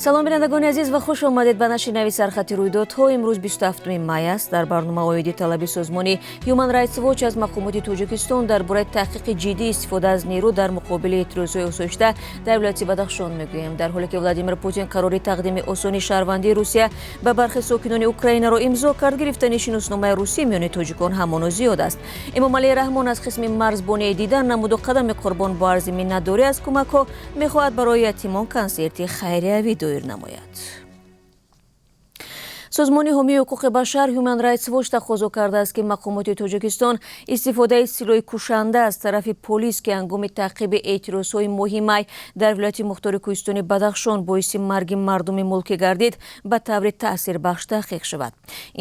Салом, бинандагони азиз, ва хуш омадед ба нашри нави «Сархати рӯйдодҳо». Имрӯз 27 май аст. Дар барнома оиди талаби созмони Human Rights Watch аз мақомоти Тоҷикистон дар бораи таҳқиқи ҷиддии истифода аз нерӯ дар муқобили эътирозҳои осоишта дар вилояти Бадахшон мегӯем. Дар ҳоле ки Владимир Путин қарори тақдими осони шаҳрвандии Русия ба бархе сокинони Украинаро имзо кард, гирифтани шиносномаи русӣ миёни тоҷикон ҳамоно зиёд аст. Эмомалӣ Раҳмон аз қисми марзбоние дидан намуду Қадами Қурбон бо арзи миннатдорӣ аз кӯмакҳо мехоҳад барои ятимон консерти хайриявӣ доир намояд. Созмони ҳомии ҳуқуқи башар Human Rights Watch тақозо кардааст, ки мақомоти Тоҷикистон истифодаи силоҳи кушанда аз тарафи полис, ки ҳангоми таъқиби эътирозҳои моҳи май дар вилояти мухтори кӯҳистони Бадахшон боиси марги мардуми мулкӣ гардид, ба таври таъсирбахш таҳқиқ шавад.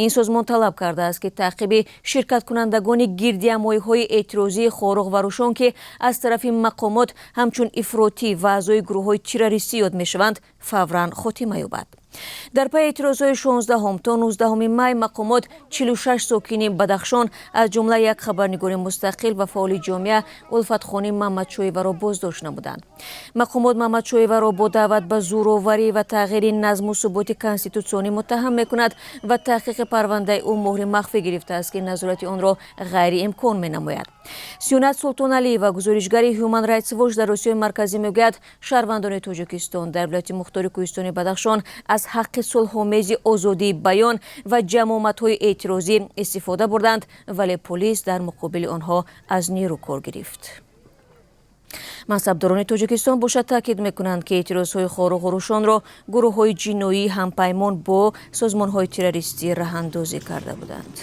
Ин созмон талаб кардааст, ки таъқиби ширкаткунандагони гирдиҳамоиҳои эътирозии Хоруғ ва Рушон, ки аз тарафи мақомот ҳамчун ифротӣ ва аъзои гурӯҳҳои террористӣ ёд мешаванд, фавран хотима ёбад. Дар пайи эътирозҳои 16 то 19 май мақомот 46 сокини Бадахшон, аз ҷумла як хабарнигори мустақил ва фаъоли ҷомеа Улфатхоним Мамадшоеваро боздошт намуданд. Мақомот Мамадшоеваро бо даъват ба зӯроварӣ ва тағйири назму суботи конститутсионӣ муттаҳам мекунад ва таҳқиқи парвандаи ӯ муҳри махфӣ гирифтааст, ки назорати онро ғайриимкон менамояд. Сиёнат Султоналиева, гузоришгари Human Rights Watch дар Осиёи Марказӣ, мегӯяд, шаҳрвандони Тоҷикистон дар вилояти мухтори кӯҳистони Бадахшон аз ҳаққи сулҳомези озодии баён ва ҷамъомадҳои эътирозӣ истифода бурданд, вале полис дар муқобили онҳо аз нерӯ кор гирифт. Мансабдорони Тоҷикистон бошад, таъкид мекунанд, ки эътирозҳои Хоруғу Рушонро гурӯҳҳои ҷиноӣ, ҳампаймон бо созмонҳои террористӣ, раҳандозӣ карда буданд.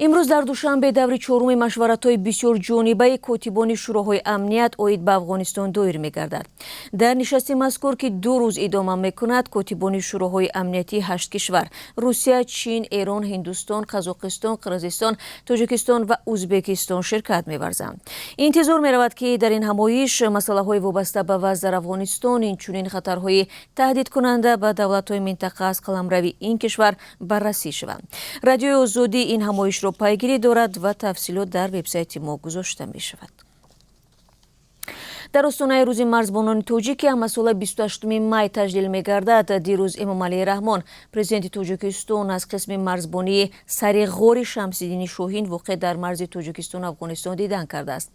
Имрӯз дар Душанбе даври чоруми машваратҳои бисёрҷонибаи котибони Шӯроҳои амният оид ба Афғонистон доир мегардад. Дар нишасти мазкур, ки 2 рӯз идома мекунад, котибони Шӯроҳои амниятии ҳашт кишвар: Русия, Чин, Эрон, Ҳиндустон, Қазоқистон, Қирғизистон, Тоҷикистон ва Ӯзбекистон ширкат меварзанд. Интизор меравад, ки дар ин ҳамоиш масъалаҳои вобаста ба вазъ дар Афғонистон, инчунин хатарҳои таҳдидкунанда ба давлатҳои минтақа аз қаламрави ин кишвар баррасӣ шаванд. Радиои Озодӣ ин ҳамоишро пайгирӣ дорад ва тафсилот дар вебсайти мо гузошта мешавад. Дар остонаи Рӯзи марзбонони тоҷик, ки ҳамасола 28 май таҷлил мегардад, дирӯз Эмомалӣ Раҳмон, президенти Тоҷикистон, аз қисми марзбонии сари ғори Шамсиддини Шоҳин, воқеъ дар марзи Тоҷикистону Афғонистон, дидан кардааст.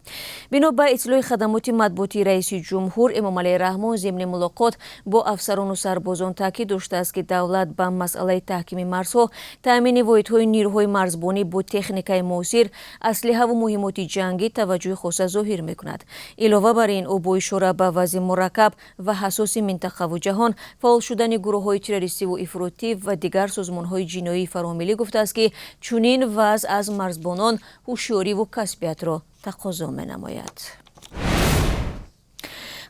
Бино ба иттилои хадамоти матбуотии раиси ҷумҳур, Эмомалӣ Раҳмон зимни мулоқот бо афсарону сарбозон таъкид доштааст, ки давлат ба масъалаи таҳкими марзҳо, таъмини воҳидҳои нирӯҳои марзбонӣ бо техникаи муосир, аслиҳаву муҳиммоти ҷангӣ таваҷҷӯҳи хоса зоҳир мекунад. Илова бар ин, ӯ бо ишора ба вазъи мураккаб ва ҳассоси минтақаву ҷаҳон, фаъол шудани гурӯҳҳои террористиву ифротӣ ва дигар созмонҳои ҷиноии фаромиллӣ гуфтааст, ки чунин вазъ аз марзбонон ҳушёриву касбиятро тақозо менамояд.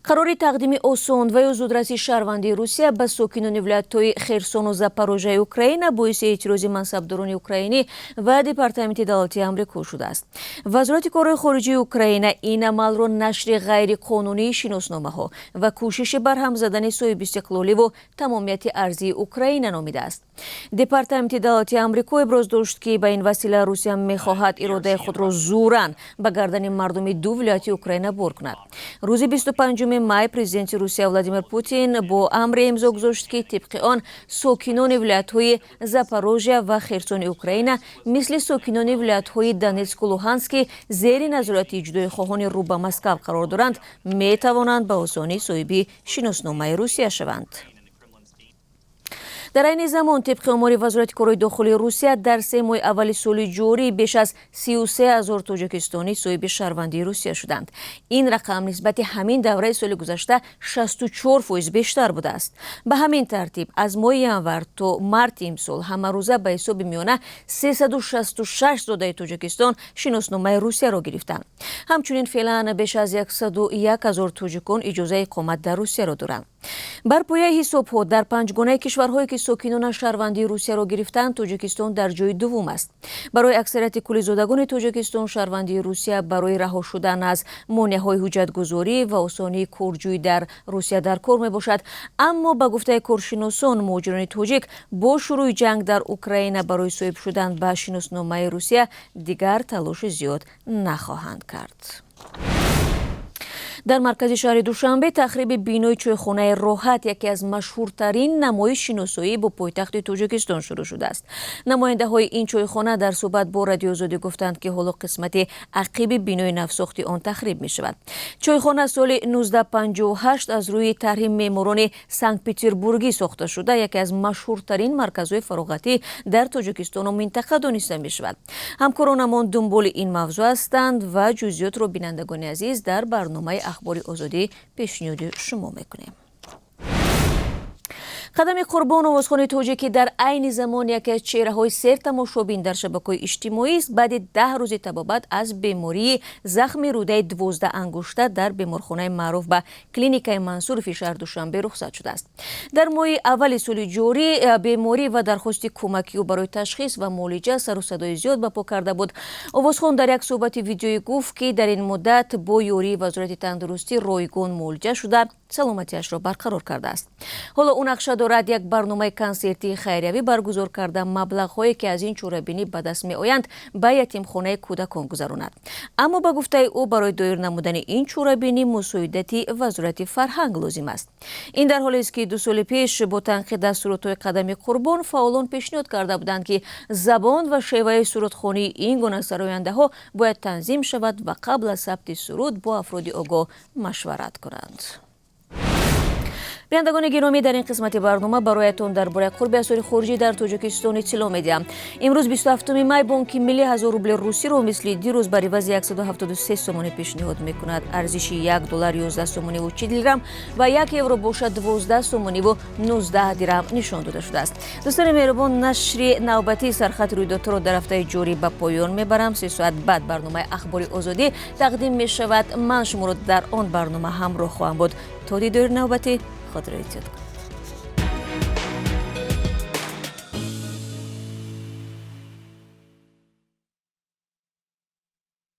Қарори тақдими осон ва ё зудраси шаҳрвандии Русия ба сокинони вилоятҳои Херсону Запорожаи Украина боиси эътирози мансабдорони украинӣ ва Департаменти давлатии Амрико шудааст. Вазорати корҳои хориҷии Украина ин амалро нашри ғайриқонунии шиносномаҳо ва кӯшиши барҳам задани соҳибистиқлоливу тамомияти арзии Украина номидааст. Департаменти давлатии Амрико иброз дошт, ки ба ин васила Русия мехоҳад иродаи худро зӯран ба гардани мардуми ду вилояти Украина бор кунад. Рӯзи 25 май президенти Русия Владимир Путин бо амре имзо гузошт, ки тибқи он сокинони вилоятҳои Запорожья ва Херсони Украина, мисли сокинони вилоятҳои Донецку Луҳанск, ки зери назорати ҷудоихоҳони рӯ ба Москав қарор доранд, метавонанд ба осонӣ соҳиби шиносномаи Русия шаванд. Дар айни замон, тибқи омори Вазорати корҳои дохилии Русия, дар 3 моҳи аввали соли ҷорӣ беш аз 33 000 тоҷикистонӣ соҳиби шаҳрвандии Русия шуданд. Ин рақам нисбати ҳамин давраи соли гузашта 64% бештар будааст. Ба ҳамин тартиб, аз моҳи январ то марти имсол ҳамарӯза ба ҳисоби миёна 366 зодаи Тоҷикистон шиносномаи Русияро гирифтанд. Ҳамчунин, феълан беш аз 101 ҳазор тоҷикон иҷозаи иқомат дар Русияро доранд. Бар пояи ҳисобҳо, дар панҷгонаи кишварҳое, ки сокинонаш шаҳрвандии Русияро гирифтанд, Тоҷикистон дар ҷои дуввум аст. Барои аксарияти куллизодагони Тоҷикистон шаҳрвандии Русия барои раҳо шудан аз монеаҳои ҳуҷҷатгузорӣ ва осонии корҷӯӣ дар Русия дар кор мебошад. Аммо, ба гуфтаи коршиносон, муҳоҷирони тоҷик бо шурӯъи ҷанг дар Украина барои соҳиб шудан ба шиносномаи Русия дигар талоши зиёд нахоҳанд кард. Дар маркази шаҳри Душанбе тахриби бинои чойхонаи «Роҳат», яке аз машҳуртарин намои шиносоӣ бо пойтахти Тоҷикистон, шурӯъ шудааст. Намояндаҳои ин чойхона дар суҳбат бо Радиоозодӣ гуфтанд, ки ҳоло қисмати ақиби бинои навсохти он тахриб мешавад. Чойхона соли 1958 аз рӯи тарҳи меъморони Санкт-Петербургӣ сохта шуда, яке аз машҳуртарин марказҳои фароғатӣ дар Тоҷикистону минтақа дониста мешавад. Ҳамкоронамон дунболи ин мавзӯъ ҳастанд ва ҷузъиётро, бинандагони азиз, дар барномаи Ахбори Озодӣ пешниҳоди шумо мекунем. Қадами Қурбон, овозхони тоҷик, ки дар айни замон яке аз чеҳраҳои сертамошобин дар шабакаҳои иҷтимоӣ аст, баъди 10 рӯзи табобат аз бемории захми рӯдаи 12-ангушта дар беморхонаи маъруф ба клиникаи Мансурови шаҳр Душанбе рухсат шудааст. Дар моҳи аввали соли ҷорӣ беморӣ ва дархости кӯмаки ӯ барои ташхис ва муолиҷа сару садои зиёд ба по карда буд. Овозхон дар як суҳбати видеоӣ гуфт, ки дар ин муддат бо ёрии Вазорати тандурустӣ ройгон муолиҷа шуда, саломатиашро барқарор кардааст. Ҳоло ӯ нақша дорад як барномаи консертии хайриявӣ баргузор карда, маблағҳое, ки аз ин чорабинӣ ба даст меоянд, ба ятимхонаи кӯдакон гузаронад. Аммо, ба гуфтаи ӯ, барои доир намудани ин чорабинӣ мусоидати Вазорати фарҳанг лозим аст. Ин дар ҳолест, ки 2 соли пеш бо танқид аз сурудҳои Қадами Қурбон фаъолон пешниҳод карда буданд, ки забон ва шеваи сурудхонии ин гуна сарояндаҳо бояд танзим шавад ва қабл аз сабти суруд бо афроди огоҳ машварат кунанд. Бинандагони гиромӣ, дар ин қисмати барнома бароятон дар бораи қурби асъори хориҷӣ дар Тоҷикистон иттилоъ медиҳам. Имрӯз, 27 май, Бонки Миллӣ 1000 рубли русиро мисли дирӯз бар ивази 173 сомонӣ пешниҳод мекунад. Арзиши 1 доллар 11 сомониву 40 дирам ва 1 евро бошад 12 сомониву 19 дирам нишон дода шудааст. Дӯстони меҳрубон, нашри навбатии сархати рӯйдодҳоро дар ҳафтаи ҷорӣ ба поён мебарам. 3 соат баъд барномаи Ахбори Озодӣ тақдим мешавад. Ман шуморо дар он барнома ҳамроҳ хоҳам буд. То дидори навбатӣ худро эҳтиёт кунед.